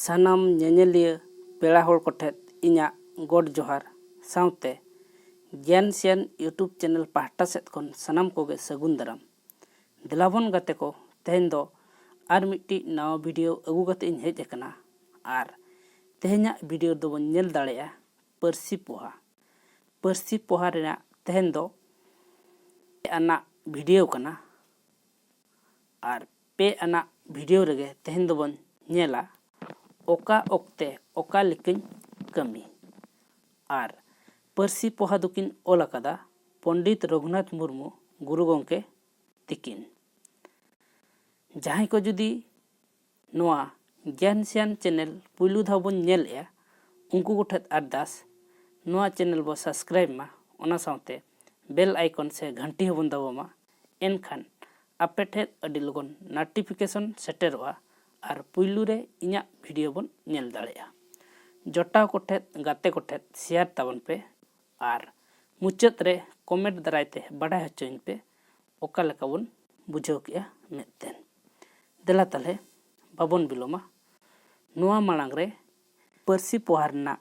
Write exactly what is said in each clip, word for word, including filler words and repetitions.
ᱥᱟᱱᱟᱢ ᱧᱮᱧᱮᱞᱤᱭᱟᱹ ᱯᱮᱲᱟ ᱦᱚᱲ ᱠᱚᱴᱷᱮᱱ ᱤᱧᱟᱹᱜ ᱜᱚᱰ ᱡᱚᱦᱟᱨ ᱥᱟᱶᱛᱮ ᱜᱮᱭᱟᱱ ᱥᱮᱭᱟᱱ YouTube ᱪᱮᱱᱮᱞ ᱯᱟᱦᱴᱟ ᱥᱮᱫ ᱠᱷᱚᱱ ᱥᱟᱱᱟᱢ ᱠᱚᱜᱮ ᱥᱟᱹᱜᱩᱱ ᱫᱟᱨᱟᱢ᱾ ᱫᱮᱞᱟᱵᱚᱱ ᱜᱟᱛᱮ ᱠᱚ, ᱛᱮᱦᱮᱧ ᱫᱚ ᱟᱨ ᱢᱤᱫᱴᱤᱡ ᱱᱟᱣᱟ ᱵᱷᱤᱰᱤᱭᱳ ᱟᱹᱜᱩ ᱠᱟᱛᱮ ᱤᱧ ᱦᱮᱡ ᱟᱠᱟᱱᱟ᱾ ᱟᱨ ᱛᱮᱦᱮᱧᱟᱜ ᱵᱷᱤᱰᱤᱭᱳ ᱫᱚᱵᱚᱱ ᱧᱮᱞ ᱫᱟᱲᱮᱭᱟᱜᱼᱟ ᱯᱟᱹᱨᱥᱤ ᱯᱚᱦᱟ᱾ ᱯᱟᱹᱨᱥᱤ ᱯᱚᱦᱟ ᱨᱮᱱᱟᱜ ᱛᱮᱦᱮᱧ ᱫᱚ ᱯᱮ ᱟᱱᱟᱜ ᱵᱷᱤᱰᱤᱭᱳ ᱠᱟᱱᱟ᱾ ᱟᱨ ᱯᱮ ᱟᱱᱟᱜ ᱵᱷᱤᱰᱤᱭᱳ ᱨᱮᱜᱮ ᱛᱮᱦᱮᱧ ᱫᱚᱵᱚᱱ ᱧᱮᱞᱟ ᱚᱠᱟ ᱚᱠᱛᱮ ᱚᱠᱟ ᱞᱮᱠᱟᱧ ᱠᱟᱹᱢᱤ᱾ ᱟᱨ ᱯᱟᱹᱨᱥᱤ ᱯᱚᱦᱟ ᱫᱚᱠᱤᱱ ᱚᱞ ᱟᱠᱟᱫᱟ ᱯᱚᱱᱰᱤᱛ ᱨᱚᱜᱷᱩᱱᱟᱛᱷ ᱢᱩᱨᱢᱩ ᱜᱩᱨᱩ ᱜᱚᱢᱠᱮ ᱛᱤᱠᱤᱱ᱾ ᱡᱟᱦᱟᱸᱭ ᱠᱚ ᱡᱩᱫᱤ ᱱᱚᱣᱟ ᱜᱮᱭᱟᱱ ᱥᱮᱭᱟᱱ ᱪᱮᱱᱮᱞ ᱯᱩᱭᱞᱩ ᱫᱷᱟᱣ ᱵᱚᱱ ᱧᱮᱞᱮᱜᱼᱟ, ᱩᱱᱠᱩ ᱠᱚᱴᱷᱮᱱ ᱟᱨᱫᱟᱥ, ᱱᱚᱣᱟ ᱪᱮᱱᱮᱞ ᱵᱚ ᱥᱟᱵᱥᱠᱨᱟᱭᱤᱵ ᱢᱟ, ᱚᱱᱟ ᱥᱟᱶᱛᱮ ᱵᱮᱞ ᱟᱭᱠᱚᱱ ᱥᱮ ᱜᱷᱟᱱᱴᱤ ᱦᱚᱸᱵᱚᱱ ᱫᱟᱵᱟᱣ ᱢᱟ᱾ ᱮᱱᱠᱷᱟᱱ ᱟᱯᱮ ᱴᱷᱮᱱ ᱟᱹᱰᱤ ᱞᱚᱜᱚᱱ ᱱᱳᱴᱤᱯᱷᱤᱠᱮᱥᱚᱱ ᱥᱮᱴᱮᱨᱚᱜᱼᱟ ᱟᱨ ᱯᱩᱭᱞᱩ ᱨᱮ ᱤᱧᱟᱹᱜ ᱵᱷᱤᱰᱤᱭᱳ ᱵᱚᱱ ᱧᱮᱞ ᱫᱟᱲᱮᱭᱟᱜᱼᱟ᱾ ᱡᱚᱴᱟᱣ ᱠᱚᱴᱷᱮᱱ, ᱜᱟᱛᱮ ᱠᱚᱴᱷᱮᱱ ᱥᱮᱭᱟᱨ ᱛᱟᱵᱚᱱ ᱯᱮ ᱟᱨ ᱢᱩᱪᱟᱹᱫ ᱨᱮ ᱠᱚᱢᱮᱱᱴ ᱫᱟᱨᱟᱭ ᱛᱮ ᱵᱟᱰᱟᱭ ᱦᱚᱪᱚᱧ ᱯᱮ ᱚᱠᱟ ᱞᱮᱠᱟ ᱵᱚᱱ ᱵᱩᱡᱷᱟᱹᱣ ᱠᱮᱜᱼᱟ ᱢᱮᱱᱛᱮ᱾ ᱫᱮᱞᱟ ᱛᱟᱦᱞᱮ ᱵᱟᱵᱚᱱ ᱵᱤᱞᱚᱢᱟ, ᱱᱚᱣᱟ ᱢᱟᱲᱟᱝ ᱨᱮ ᱯᱟᱹᱨᱥᱤ ᱯᱚᱦᱟ ᱨᱮᱱᱟᱜ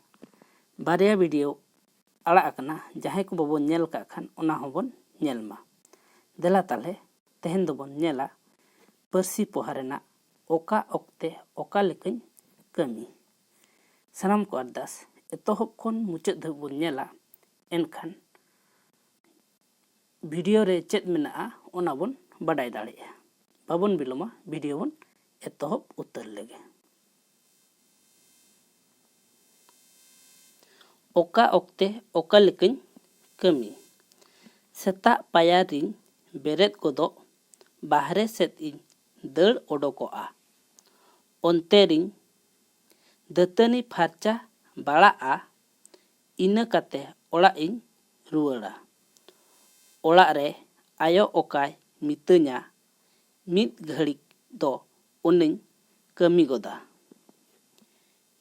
ᱵᱟᱨᱭᱟ ᱵᱷᱤᱰᱤᱭᱳ ᱟᱲᱟᱜ ᱟᱠᱟᱱᱟ, ᱡᱟᱦᱟᱸᱭ ᱠᱚ ᱵᱟᱵᱚᱱ ᱧᱮᱞ ᱠᱟᱜ ᱠᱷᱟᱱ ᱚᱱᱟ ᱦᱚᱸᱵᱚᱱ ᱧᱮᱞ ᱢᱟ᱾ ᱫᱮᱞᱟ ᱛᱟᱦᱞᱮ ᱛᱮᱦᱮᱧ ᱫᱚᱵᱚᱱ ᱧᱮᱞᱟ ᱯᱟᱹᱨᱥᱤ ᱯᱚᱦᱟ ᱨᱮᱱᱟᱜ ᱚᱠᱟ ᱚᱠᱛᱮ ᱚᱠᱟ ᱞᱮᱠᱟᱧ ᱠᱟᱹᱢᱤ᱾ ᱥᱟᱱᱟᱢ ᱠᱚ ᱟᱨᱫᱟᱥ, ᱮᱛᱚᱦᱚᱵ ᱠᱷᱚᱱ ᱢᱩᱪᱟᱹᱫ ᱫᱷᱟᱹᱵᱤᱡ ᱵᱚᱱ ᱧᱮᱞᱟ, ᱮᱱᱠᱷᱟᱱ ᱵᱷᱤᱰᱤᱭᱳ ᱨᱮ ᱪᱮᱫ ᱢᱮᱱᱟᱜᱼᱟ ᱚᱱᱟ ᱵᱚᱱ ᱵᱟᱰᱟᱭ ᱫᱟᱲᱮᱭᱟᱜᱼᱟ᱾ ᱵᱟᱵᱚᱱ ᱵᱤᱞᱚᱢᱟ, ᱵᱷᱤᱰᱤᱭᱳ ᱵᱚᱱ ᱮᱛᱚᱦᱚᱵ ᱩᱛᱟᱹᱨ ᱞᱮᱜᱮ᱾ ᱚᱠᱟ ᱚᱠᱛᱮ ᱚᱠᱟ ᱞᱮᱠᱟᱧ ᱠᱟᱹᱢᱤ᱾ ᱥᱮᱛᱟᱜ ᱯᱟᱭᱟᱨ ᱨᱤᱧ ᱵᱮᱨᱮᱫ ᱜᱚᱫᱚᱜ, ᱵᱟᱦᱨᱮ ᱥᱮᱫ ᱤᱧ ᱫᱟᱹᱲ ᱚᱰᱚᱠᱚᱜᱼᱟ᱾ ᱚᱱᱛᱮ ᱨᱤᱧ ᱫᱟᱹᱛᱟᱹᱱᱤ ᱯᱷᱟᱨᱪᱟ ᱵᱟᱲᱟᱜᱼᱟ᱾ ᱤᱱᱟᱹ ᱠᱟᱛᱮ ᱚᱲᱟᱜ ᱤᱧ ᱨᱩᱣᱟᱹᱲᱟ᱾ ᱚᱲᱟᱜ ᱨᱮ ᱟᱭᱳ ᱚᱠᱟᱭ ᱢᱤᱛᱟᱹᱧᱟ, ᱢᱤᱫ ᱜᱷᱟᱹᱲᱤᱡ ᱫᱚ ᱚᱱᱟᱧ ᱠᱟᱹᱢᱤ ᱜᱚᱫᱟ᱾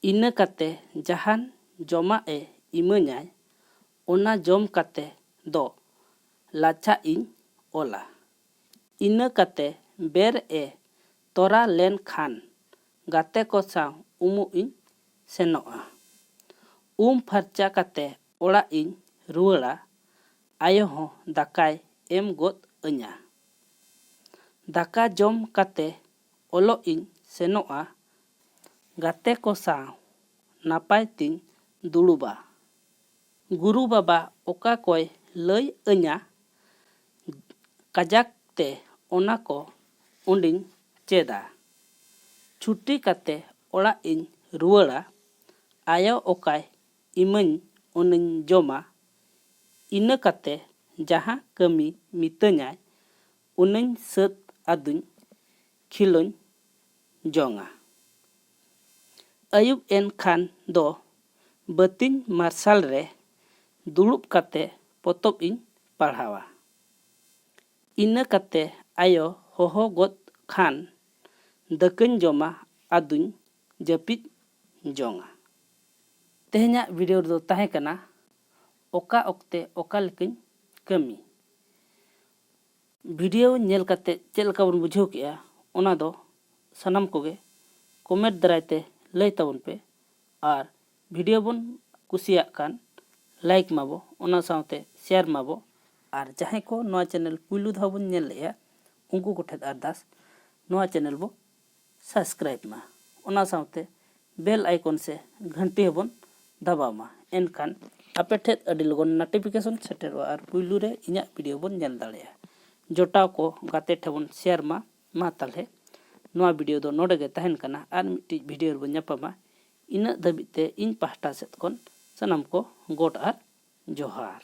ᱤᱱᱟᱹ ᱠᱟᱛᱮ ᱡᱟᱦᱟᱱ ᱡᱚᱢᱟᱜ ᱮ ᱤᱢᱟᱹᱧᱟᱭ, ᱚᱱᱟ ᱡᱚᱢ ᱠᱟᱛᱮ ᱫᱚ ᱞᱟᱪᱷᱟ ᱤᱧ ᱚᱞᱟ᱾ ᱤᱱᱟᱹ ᱠᱟᱛᱮ ᱵᱮᱨ ᱮ ᱛᱚᱨᱟ ᱞᱮᱱ ᱠᱷᱟᱱ ᱜᱟᱛᱮ ᱠᱚ ᱥᱟᱶ ᱩᱢᱩᱜ ᱤᱧ ᱥᱮᱱᱚᱜᱼᱟ᱾ ᱩᱢ ᱯᱷᱟᱨᱪᱟ ᱠᱟᱛᱮ ᱚᱲᱟᱜ ᱤᱧ ᱨᱩᱣᱟᱹᱲᱟ᱾ ᱟᱭᱳ ᱦᱚᱸ ᱫᱟᱠᱟᱭ ᱮᱢ ᱜᱚᱫ ᱟᱹᱧᱟ᱾ ᱫᱟᱠᱟ ᱡᱚᱢ ᱠᱟᱛᱮ ᱚᱞᱚᱜ ᱤᱧ ᱥᱮᱱᱚᱜᱼᱟ᱾ ᱜᱟᱛᱮ ᱠᱚ ᱥᱟᱶ ᱱᱟᱯᱟᱭ ᱛᱤᱧ ᱫᱩᱲᱩᱵᱟ᱾ ᱜᱩᱨᱩ ᱵᱟᱵᱟ ᱚᱠᱟ ᱠᱚᱭ ᱞᱟᱹᱭ ᱟᱹᱧᱟ, ᱠᱟᱡᱟᱠ ᱛᱮ ᱚᱱᱟ ᱠᱚ ᱚᱸᱰᱮᱧ ᱪᱮᱫᱟ᱾ ᱪᱷᱩᱴᱤ ᱠᱟᱛᱮ ᱚᱲᱟᱜ ᱤᱧ ᱨᱩᱣᱟᱹᱲᱟ᱾ ᱟᱭᱳ ᱚᱠᱟᱭ ᱤᱢᱟᱹᱧ ᱚᱱᱟᱧ ᱡᱚᱢᱟ᱾ ᱤᱱᱟᱹ ᱠᱟᱛᱮ ᱡᱟᱦᱟᱸ ᱠᱟᱹᱢᱤ ᱢᱤᱛᱟᱹᱧᱟᱭ ᱚᱱᱟᱧ ᱥᱟᱹᱛ ᱟᱫᱚᱧ ᱠᱷᱮᱞᱳᱧ ᱡᱚᱝᱟ᱾ ᱟᱹᱭᱩᱵ ᱮᱱ ᱠᱷᱟᱱ ᱫᱚ ᱵᱟᱹᱛᱤᱧ ᱢᱟᱨᱥᱟᱞ ᱨᱮ ᱫᱩᱲᱩᱵ ᱠᱟᱛᱮ ᱯᱚᱛᱚᱵ ᱤᱧ ᱯᱟᱲᱦᱟᱣᱟ᱾ ᱤᱱᱟᱹ ᱠᱟᱛᱮ ᱟᱭᱳ ᱦᱚᱦᱚ ᱜᱚᱫ ᱠᱷᱟᱱ ᱫᱟᱠᱟᱧ ᱡᱚᱢᱟ, ᱟᱫᱚᱧ ᱡᱟᱹᱯᱤᱫ ᱡᱚᱝᱟ᱾ ᱛᱮᱦᱮᱧᱟᱜ ᱵᱷᱤᱰᱤᱭᱳ ᱨᱮᱫᱚ ᱛᱟᱦᱮᱸ ᱠᱟᱱᱟ ᱚᱠᱟ ᱚᱠᱛᱮ ᱚᱠᱟ ᱞᱮᱠᱟᱧ ᱠᱟᱹᱢᱤ᱾ ᱵᱷᱤᱰᱤᱭᱳ ᱧᱮᱞ ᱠᱟᱛᱮ ᱪᱮᱫ ᱞᱮᱠᱟ ᱵᱚᱱ ᱵᱩᱡᱷᱟᱹᱣ ᱠᱮᱜᱼᱟ, ᱚᱱᱟ ᱫᱚ ᱥᱟᱱᱟᱢ ᱠᱚᱜᱮ ᱠᱚᱢᱮᱱᱴ ᱫᱟᱨᱟᱭ ᱛᱮ ᱞᱟᱹᱭ ᱛᱟᱵᱚᱱ ᱯᱮ᱾ ᱟᱨ ᱵᱷᱤᱰᱤᱭᱳ ᱵᱚᱱ ᱠᱩᱥᱤᱭᱟᱜ ᱠᱷᱟᱱ ᱞᱟᱭᱤᱠ ᱢᱟᱵᱚ, ᱚᱱᱟ ᱥᱟᱶᱛᱮ ᱥᱮᱭᱟᱨ ᱢᱟᱵᱚ᱾ ᱟᱨ ᱡᱟᱦᱟᱸᱭ ᱠᱚ ᱱᱚᱣᱟ ᱪᱮᱱᱮᱞ ᱯᱩᱭᱞᱩ ᱫᱷᱟᱣ ᱵᱚᱱ ᱧᱮᱞ ᱞᱮᱜᱼᱟ, ᱩᱱᱠᱩ ᱠᱚᱴᱷᱮᱱ ᱟᱨᱫᱟᱥ, ᱱᱚᱣᱟ ᱪᱮᱱᱮᱞ ᱵᱚ ᱥᱟᱵᱥᱠᱨᱟᱭᱤᱵ ᱢᱟ᱾ ᱚᱱᱟ ᱥᱟᱶᱛᱮ ᱵᱮᱞ ᱟᱭᱠᱚᱱ ᱥᱮ ᱜᱷᱟᱱᱴᱤ ᱦᱚᱸᱵᱚᱱ ᱫᱟᱵᱟᱣ ᱢᱟ᱾ ᱮᱱᱠᱷᱟᱱ ᱟᱯᱮ ᱴᱷᱮᱱ ᱟᱹᱰᱤ ᱞᱚᱜᱚᱱ ᱱᱳᱴᱤᱯᱷᱤᱠᱮᱥᱚᱱ ᱥᱮᱴᱮᱨᱚᱜᱼᱟ ᱟᱨ ᱯᱩᱭᱞᱩ ᱨᱮ ᱤᱧᱟᱹᱜ ᱵᱷᱤᱰᱤᱭᱳ ᱵᱚᱱ ᱧᱮᱞ ᱫᱟᱲᱮᱭᱟᱜᱼᱟ᱾ ᱡᱚᱴᱟᱣ ᱠᱚ ᱜᱟᱛᱮ ᱴᱷᱮᱱ ᱵᱚᱱ ᱥᱮᱭᱟᱨ ᱢᱟ᱾ ᱢᱟ ᱛᱟᱦᱞᱮ ᱱᱚᱣᱟ ᱵᱷᱤᱰᱤᱭᱳ ᱫᱚ ᱱᱚᱰᱮ ᱜᱮ ᱛᱟᱦᱮᱱ ᱠᱟᱱᱟ, ᱟᱨ ᱢᱤᱫᱴᱤᱡ ᱵᱷᱤᱰᱤᱭᱳ ᱨᱮᱵᱚᱱ ᱧᱟᱯᱟᱢᱟ᱾ ᱤᱱᱟᱹᱜ ᱫᱷᱟᱹᱵᱤᱡ ᱛᱮ ᱤᱧ ᱯᱟᱦᱴᱟ ᱥᱮᱫ ᱠᱷᱚᱱ ᱥᱟᱱᱟᱢ ᱠᱚ ᱜᱚᱰ ᱟᱨ ᱡᱚᱦᱟᱨ᱾